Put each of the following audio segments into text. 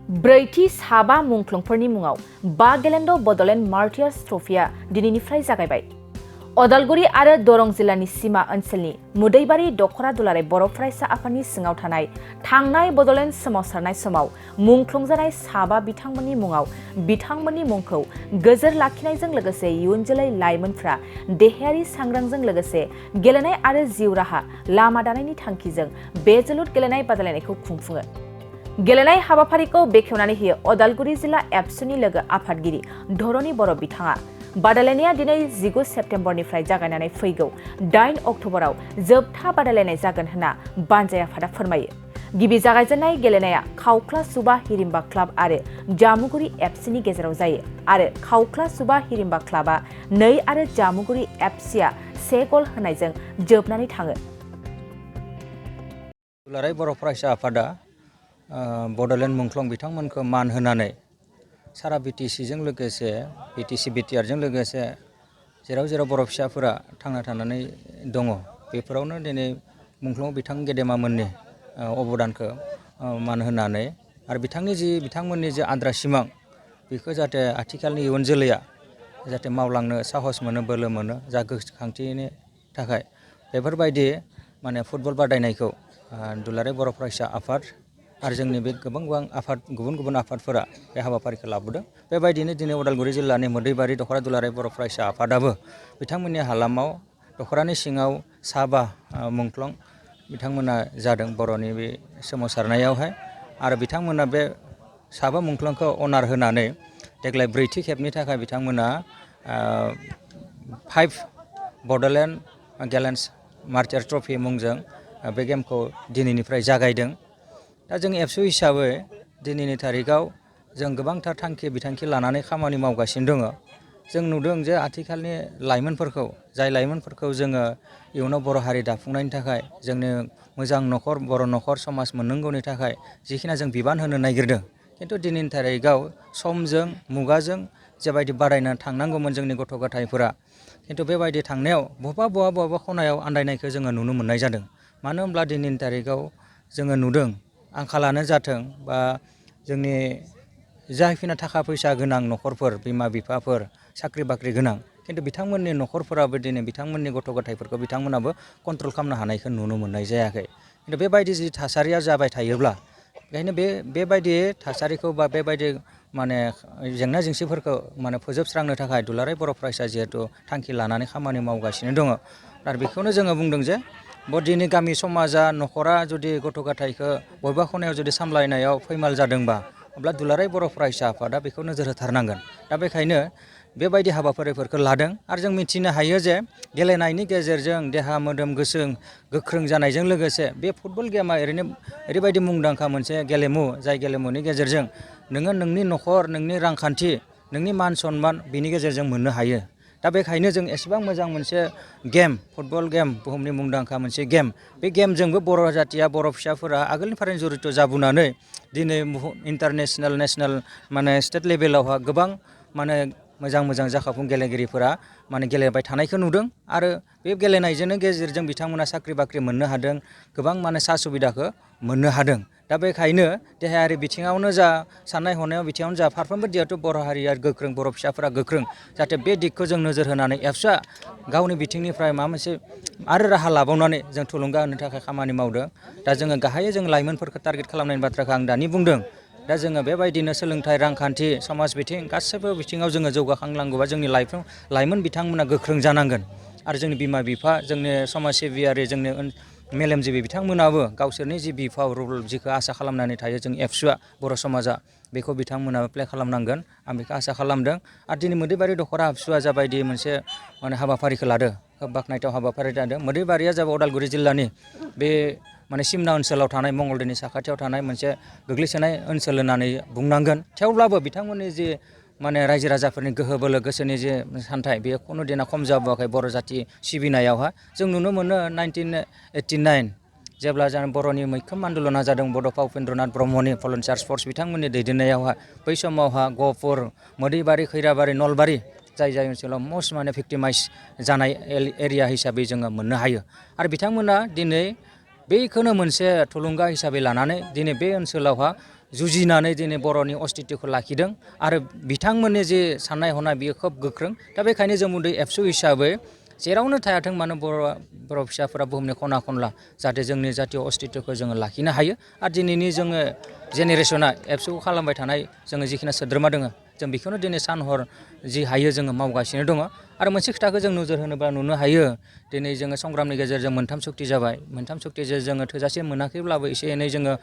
ब्रैथि साबा मुंख्लंफोरनि मुङाव बागेलेन्ड बडलेण्ड मार्टियार्स ट्रफिया दिनैनिफ्राय जागायबाय। अदालगुरि आरो दरं जिल्लानि सिमा ओनसोलनि मुदैबारि दखरा दुलाराय बर' फरायसा आफादनि सिङाव थानाय थांनाय बडलेण्ड सोमावसारनाय समाव मुंख्लंजानाय साबा बिथांमोननि मुङाव बिथांमोननि मुंखौ गोजोर लाखिनायजों लोगोसे इयुन जोलै लाइमोनफ्रा देहायारि सांग्रांजों लोगोसे गेलेनाय आरो जिउ राहा लामा दानायनि थांखिजों बे जोलुर गेलेनाय बादायलायनायखौ खुंफुङो। गेलेनाय हाबाफारिखौ बेखेवनानै होयो अदालगुरि जिल्ला एबसुनि लोगो आफादगिरि धरणी बर' बिथाङा। बादायलायनाया दिनै 19 सेप्तेम्बरनिफ्राय जागायनानै फैगौ 8 अक्ट'बराव जोबथा बादायलायनाय जागोन होनना बानजाय आफादा फोरमायो। गिबि जागायजेननाय गेलेनाया खावख्ला सुबा हिरिम्बा क्लाब आरो जामुगुरि एफसिनि गेजेराव जायो आरो खावख्ला सुबा हिरिम्बा क्लाबा 2 आरो जामुगुरि एफसिआ 1 गल होनायजों जोबनानै थाङो। दुलाराय बर' फरायसा आफादा बडलेण्ड मुंख्लं बिथांमोनखौ मान होनानै सारा बिटिसिजों लोगोसे बिटिसि बिटिआरजों लोगोसे जेराव जेराव बर' फिसाफोरा थांना थानानै दङ बेफोरावनो दिनै मुंख्लं गेदेमामोननि अबदानखौ मान होनानै आरो बिथांमोननि जे आद्रा सिमां बेखौ जाहाथे आथिखालनि इयुन जोलैया जाहाथे मावलांनो साहस मोनो बोलो मोनो जा गोसोखांथिनि थाखाय बेफोरबायदि माने फुटबल बादायनायखौ दुलाराय बर' फरायसा आफाद आरो जोंनि बे गोबां आफाद गुबुन आफादफोरा बे हाबाफारिखौ लाबोदों। बेबायदिनो दिनै उदालगुरि जिल्लानि मोदैबारि दखरा दुलाराय बर' फरायसा आफादाबो बिथांमोननि हालामाव दखरानि सिङाव साबा मुंख्लं बिथांमोना जादों बर'नि बे सोमावसारनायावहाय आरो बिथांमोना बे साबा मुंख्लंखौ अनार होनानै देग्लाय ब्रैथि खेबनि थाखाय बिथांमोना 5 बडलेण्ड गेलेन्स मार्टियार्स ट्रफि मुंजों बे गेमखौ दिनैनिफ्राय जागायदों। दा जों एबसु हिसाबै दिनैनि थारिखआव जों गोबांथार थांखि बिथांखि लानानै खामानि मावगासिनो दङ। जों नुदों जे आथिखालनि लाइमोनफोरखौ जाय लाइमोनफोरखौ जोङो इयुनाव बर' हारि दाफुंनायनि थाखाय जोंनो मोजां न'खर बर' न'खर समाज मोननांगौनि थाखाय जिखिना जों बिबान होनो नागिरदों खिन्थु दिनैनि थारिखआव समजों मुगाजों जेबायदि बारायना थांनांगौमोन जोंनि गथ' गथायफोरा खिन्थु बेबायदि थांनायाव बबेबा खनायाव आन्दायनायखौ जोङो नुनो मोननाय जादों। मानो होनब्ला दिनैनि थारिखआव जोङो नुदों आंखालानो जाथों बा जोंनि जायफोरना थाखा फैसा गोनां न'खरफोर बिमा बिफाफोर साख्रि बाख्रि गोनां खिन्थु बिथांमोननि न'खरफोराबो दिनै बिथांमोननि गथ' गथायफोरखौ बिथांमोनाबो कन्ट्रल खालामनो हानायखौ नुनो मोननाय जायाखै। खिन्थु बेबायदि जि थासारिया जाबाय थायोब्ला बेखायनो बेबायदि थासारिखौ बा बेबायदि माने जेंना जेंसिफोरखौ माने फोजोबस्रांनो थाखाय दुलाराय बर' फरायसा जिहेथु थांखि लानानै खामानि मावगासिनो दङ आरो बेखौनो जोङो बुंदों जे दिनै गामि समाजा न'खरा जुदि गथ' गथायखौ बबेबा खनायाव जुदि सामलायनायाव फैमाल जादोंबा अब्ला दुलाराय बर' फरायसा आफादा बेखौ नोजोर होथारनांगोन। दा बेखायनो बेबायदि हाबाफारिफोरखौ लादों आरो जों मिथिनो हायो जे गेलेनायनि गेजेरजों देहा मोदोम गोसो गोख्रों जानायजों लोगोसे बे फुटबल गेमा ओरैबायदि मुंदांखा मोनसे गेलेमु जाय गेलेमुनि गेजेरजों नोङो नोंनि न'खर नोंनि रांखान्थि नोंनि मान सन्मान बिनि गेजेरजों मोननो हायो। दा बेखायनो जों एसेबां मोजां मोनसे गेम फुटबल गेम बुहुमनि मुंदांखा मोनसे गेम बे गेमजोंबो बर' जाथिया बर' फिसाफोरा आगोलनिफ्रायनो जरित जाबोनानै दिनै इन्टारनेसनेल नेसनेल माने स्टेट लेभेलावहा गोबां माने मोजां जाखांफु गेलेगिरिफोरा माने गेलेबाय थानायखौ नुदों आरो बे गेलेनायजोंनो गेजेरजों बिथांमोना साख्रि बाख्रि मोननो हादों गोबां माने सा सुबिदाखौ मोननो हादों। दा बेखायनो देहायारि बिथिङावनो जा साननाय हनायाव बिथिङावनो जा फारफ्रोमबो जिहेथु बर' हारिया गोख्रों बर' फिसाफोरा गोख्रों जाहाथे बे दिगखौ जों नोजोर होनानै एबसुआ गावनि बिथिंनिफ्राय माबा मोनसे आरो राहा लाबावनानै जों थुलुंगा होनो थाखाय खामानि मावदों। दा जोङो गाहायै जों लाइमोनफोरखौ टारगेट खालामनायनि बाथ्राखौ आं दानि बुंदों। दा जोङो बेबायदिनो सोलोंथाइ रांखान्थि समाज बिथिं गासैबो बिथिङाव जोङो जौगाखांनांगौबा जोंनि लाइमोन बिथांमोना गोख्रों जानांगोन आरो जोंनि बिमा बिफा जोंनि समाज सिबियारि जोंनि मेलेमजिबि बिथांमोनाबो गावसोरनि जि बिफाव रल जिखौ आसा खालामनानै थायो जों एबसुआ बर' समाजा बेखौ बिथांमोनाबो प्ले खालामनांगोन आं बेखौ आसा खालामदों। आरो दिनै मोदैबारि दखरा एबसुआ जाबायदि मोनसे माने हाबाफारिखौ लादों खोब बाख्नायथाव हाबाफारि जादों। मोदैबारिया जाबाय उदालगुरि जिल्लानि बे माने सिमना ओनसोलाव थानाय मंगलदैनि साखाथियाव थानाय मोनसे गोग्लैसोनाय ओनसोल होननानै बुंनांगोन। थेवब्लाबो बिथांमोननि जि माने रायजो राजाफोरनि गोहो बोलो गोसोनि जे सान्थाय बेयो खुनु दिना खम जाबोआखै बर' जाथि सिबिनायावहा जों नुनो मोनो 1989 जेब्ला जों बर'नि मैखोम आन्दलना जादों बड'फा उपेन्द्रनाथ ब्रह्मनि भलुन्टियार्स फर्स बिथांमोननि दैदेननायावहा बै समावहा गहपुर मोदैबारि खैराबारि नलबारि जाय ओनसोलाव मस्ट माने भिक्टिमाइज जानाय एरिया हिसाबै जोङो मोननो हायो। आरो बिथांमोना दिनै बेखौनो मोनसे थुलुंगा हिसाबै लानानै दिनै बे ओनसोलावहा जुजिनानै दिनै बर'नि अस्तित्वखौ लाखिदों आरो बिथांमोननि जे साननाय हनाय बियो खोब गोख्रों दा बेखायनो जों उन्दै एबसु हिसाबै जेरावनो थायाथों मानो बर' फिसाफोरा बुहुमनि खना खनला जाहाथे जोंनि जातीय अस्तित्वखौ जोङो लाखिनो हायो आरो दिनैनि जोङो जेनेरेसना एबसु खालामबाय थानाय जोङो जिखिनि सोद्रोमा दङ जों बेखौनो दिनै सान हर जि हायो जोङो मावगासिनो दङ आरो मोनसे खोथाखौ जों नोजोर होनोबा नुनो हायो दिनै जोङो संग्रामनि गेजेरजों मोनथाम सुक्ति जाबाय मोनथाम सुक्तिजों जोङो थोजासे मोनाखैब्लाबो एसे एनै जोङो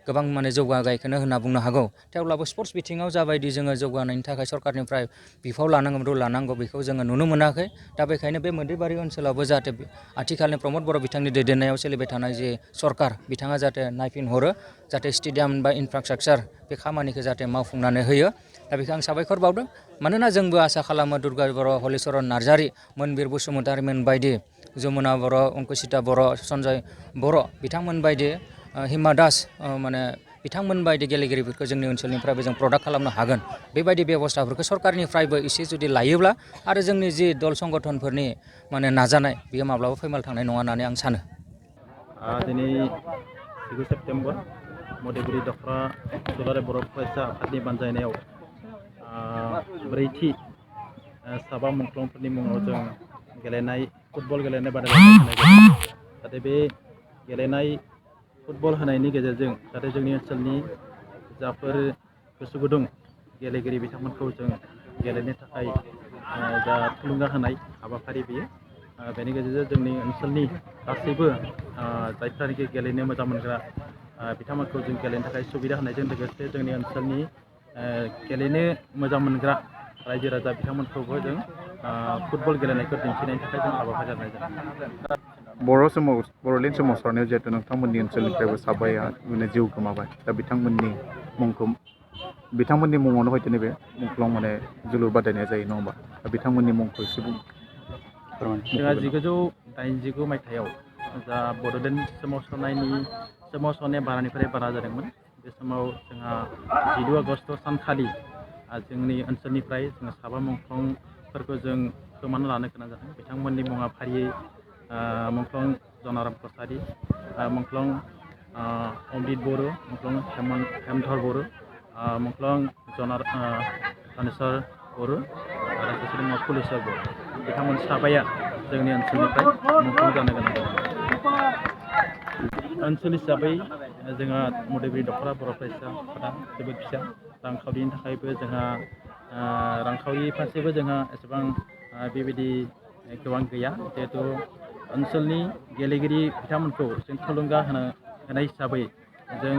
गोबां माने जौगागायखौनो होनना बुंनो हागौ थेवब्लाबो स्पर्ट्स बिथिङाव जाबायदि जोङो जौगानायनि थाखाय सरकारनिफ्राय बिफाव लानांगौ बेखौ जोङो नुनो मोनाखै दा बेखायनो बे मोदैबारि ओनसोलावबो जाहाथे आथिखालनि प्रमद बर' बिथांनि दैदेननायाव सोलिबाय थानाय जे सरकार बिथाङा जाहाथे नायफिनहरो जाहाथे स्टेडियाम बा इनफ्रास्ट्राकचार बे खामानिखौ जाहाथे मावफुंनानै होयो दा बेखौ आं साबायखर बावदों मानोना जोंबो आसा खालामो दुर्गा बर' हलिचरन नार्जारि मोनबिर बसुमतारिमोन बायदि जमुना बर' अंकुसिता बर' सन्जय बर' बिथांमोन बायदि हिमा दास माने बिथांमोन बायदि गेलेगिरिफोरखौ जोंनि ओनसोलनिफ्रायबो जों प्रडाक्ट खालामनो हागोन बेबायदि बेबस्थाफोरखौ सरकारनिफ्रायबो एसे जुदि लायोब्ला आरो जोंनि जि दल संगठनफोरनि माने नाजानाय बेयो माब्लाबा फैमाल थांनाय नङा होननानै आं सानो दिनै 19 सेप्तेम्बर मदैबारि दख'रा दुलाराय बर' फरायसा आफादनि बानजायनायाव ब्रैथि साबा मुंख्लंफोरनि मुङाव जों गेलेनाय फुटबल गेलेनाय बादायलायनाय होनाय जादों जाहाथे बे गेलेनाय फुटबल होनायनि गेजेरजों जाहाथे जोंनि ओनसोलनि जाफोर गोसो गुदुं गेलेगिरि बिथांमोनखौ जों गेलेनो थाखाय जा थुलुंगा होनाय हाबाफारि बेयो बेनि गेजेरजों जोंनि ओनसोलनि गासैबो जायफ्रानोखि गेलेनो मोजां मोनग्रा बिथांमोनखौ जों गेलेनो थाखाय सुबिदा होनायजों लोगोसे जोंनि ओनसोलनि गेलेनो मोजां मोनग्रा रायजो राजा बिथांमोनखौबो जों फुटबल गेलेनायखौ दिन्थिनायनि थाखाय जों हाबाफारि लानाय जादों बर'लेण्ड सोमावसारनायाव जिहेतु नोंथांमोननि ओनसोलनिफ्रायबो साबाया माने जिउ गोमाबाय दा बिथांमोननि मुङावनो हयथ' नैबे मुंख्लं माने जोलुर बादायनाया जायो नङा होमबा दा बिथांमोननि मुंखौ एसे जोंहा 1989 मायथाइयाव जा बड'लेण्ड सोमावसारनाया बारानिफ्राय बारा जादोंमोन बे समाव जोंहा 15 आगस्ट सानखालि जोंनि ओनसोलनिफ्राय जोङो साबा मुंख्लंफोरखौ जों खोमाना लानो गोनां जादों बिथांमोननि मुङा फारियै मुंख्लं जनाराम कसारि मुंख्लं अमृत बर' मुंख्लं हेमधर बर' मुंख्लं धनेस्वर बर' आरो सासे दङ पुलिसर बर' बिथांमोन साबाया जोंनि ओनसोलनिफ्राय मुंख्लं जानो गोनां जादों ओनसोल हिसाबै जोंहा मदैबारि दख'रा बर' फरायसा आफादा जोबोद फिसा रांखावरिनि थाखायबो जोंहा रांखावरि फारसेबो जोंहा एसेबां बेबायदि गोबां गैया जिहेथु ओनसोलनि गेलेगिरि बिथांमोनखौ जों थुलुंगा होनाय हिसाबै जों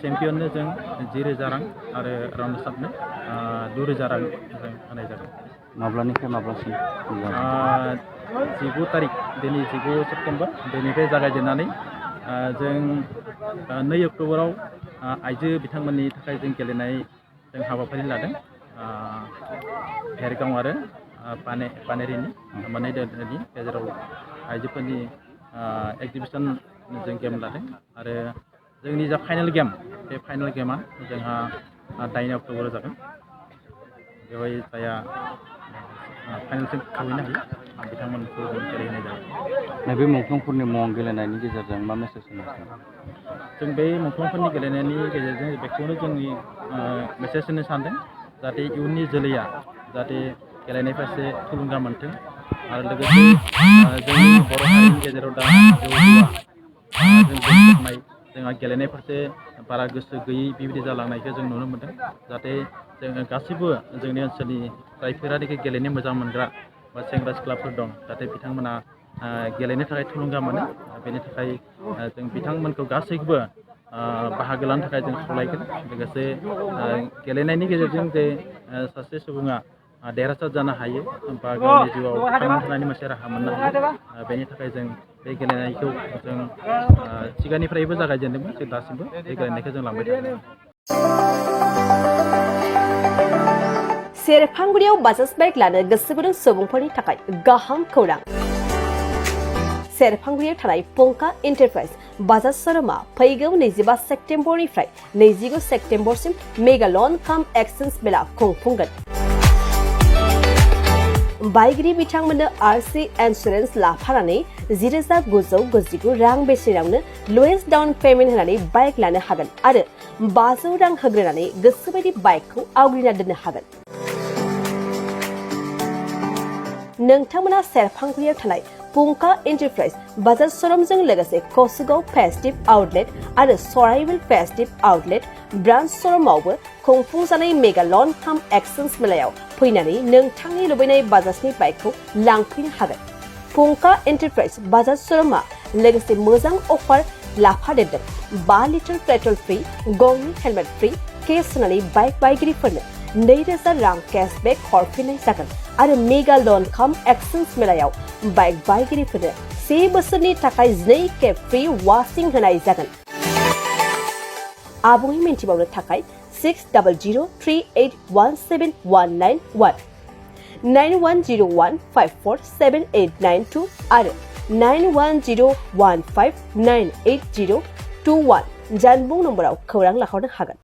चेम्पियननो जों 10,000 रां आरो राउन्डार्सआपनो 2,000 रां जों होनाय जागोन माब्लानिफ्राय माब्लासिम 19 तारिख दिनै 19 सेप्तेम्बर बेनिफ्राय जागायजेननानै जों 2 अक्ट'बराव आइजो बिथांमोननि थाखाय जों गेलेनाय जों हाबाफारि लादों भेरगाव आरो पानेरिनि मोननै दोलोनि गेजेराव आइजोफोरनि एक्जिबिसन जों गेम लादों आरो जोंनि जा फाइनाल गेम बे फाइनाल गेमा जोंहा 9 अक्ट'बराव जागोन बेवहाय जाया फाइनालसिम सहैनो हायो बिथांमोनखौ जों गेलेहोनाय जागोन नैबे मुंख्लंफोरनि मुं गेलेनायनि गेजेरजों मा मेसेज होनो जों बे मुंख्लंफोरनि गेलेनायनि गेजेरजों बेखौनो जोंनि मेसेज होनो सानदों जाहाथे इयुननि जोलैया जाहाथे गेलेनाय फारसे थुलुंगा मोनथों आरो लोगोसे जोंनि बर' हारिनि गेजेराव दा जौ जुवा जों बुंफबनाय जोंहा गेलेनाय फारसे बारा गोसो गैयै बेबायदि जालांनायखौ जों नुनो मोनदों जाहाथे जोङो गासैबो जोंनि ओनसोलनि जायफोरानोखि गेलेनो मोजां मोनग्रा बा सेंग्रा सिख्लाफोर दं जाहाथे बिथांमोना गेलेनो थाखाय थुलुंगा मोनो बेनि थाखाय जों बिथांमोनखौ गासैखौबो बाहागो लानो थाखाय जों खावलायगोन लोगोसे गेलेनायनि गेजेरजों जे सासे सुबुङा देरहासार जानो हायो बा गावनि जिउआव थांना थानायनि मोनसे राहा मोननो हायो बेनि थाखाय जों बे गेलेनायखौ जों सिगांनिफ्रायबो जागायजेनदोंमोन जों दासिमबो बे गेलेनायखौ जों लांबाय थादों सेरफांगुरियाव बाजाज बाइक लानो गोसो गुदुं सुबुंफोरनि थाखाय गाहाम खौरां सेरफांगुरियाव थानाय पंका एन्टारप्राइज बाजाज शोरूमा फैगौ 25 सेप्तेम्बरनिफ्राय 29 सेप्तेम्बरसिम मेगा लन काम एक्सचेन्ज मेला खुंफुंगोन बायगिरि बिथांमोननो RC इन्सुरेन्स लाफानानै 10,999 रां बेसेनावनो लवेस्ट डाउन पेमेन्ट होनानै बाइक लानो हागोन आरो 500 रां होग्रोनानै गोसोबायदि बाइकखौ आवग्रिना दोननो हागोन। नोंथांमोना सेरफांगुरियाव थानाय पुंका एन्टारप्राइज बाजार शोरूमजों लोगोसे कसुगाव फेस्टिभ आउटलेट आरो सराइबिल फेस्टिभ आउटलेट ब्रान्च शोरूमावबो खुंफुंजानाय मेगा लन काम एक्सचेन्ज मेलायाव फैनानै नोंथांनि लुबैनाय बाजाजनि बाइकखौ लांफैनो हागोन। पुंका एन्टारप्राइज बाजार शोरूमा लोगोसे मोजां अफार लाफादेरदों। 5 लिटार पेट्रल फ्री, गंनि हेलमेट फ्री, केस होनानै बाइक बायगिरिफोरनो 2,000 रां केशबेक हरफिननाय जागोन आरो मेगा लन काम एक्सचेन्ज मेलायाव बाइक बायगिरिफोरनो 1 बोसोरनि थाखाय 2 खेब फ्री वाशिं होनाय जागोन। आबुङै मिन्थिबावनो थाखाय 6003817191 9101547892 आरो 9101598021 जानबुं नम्बराव खौरां लाहरनो हागोन।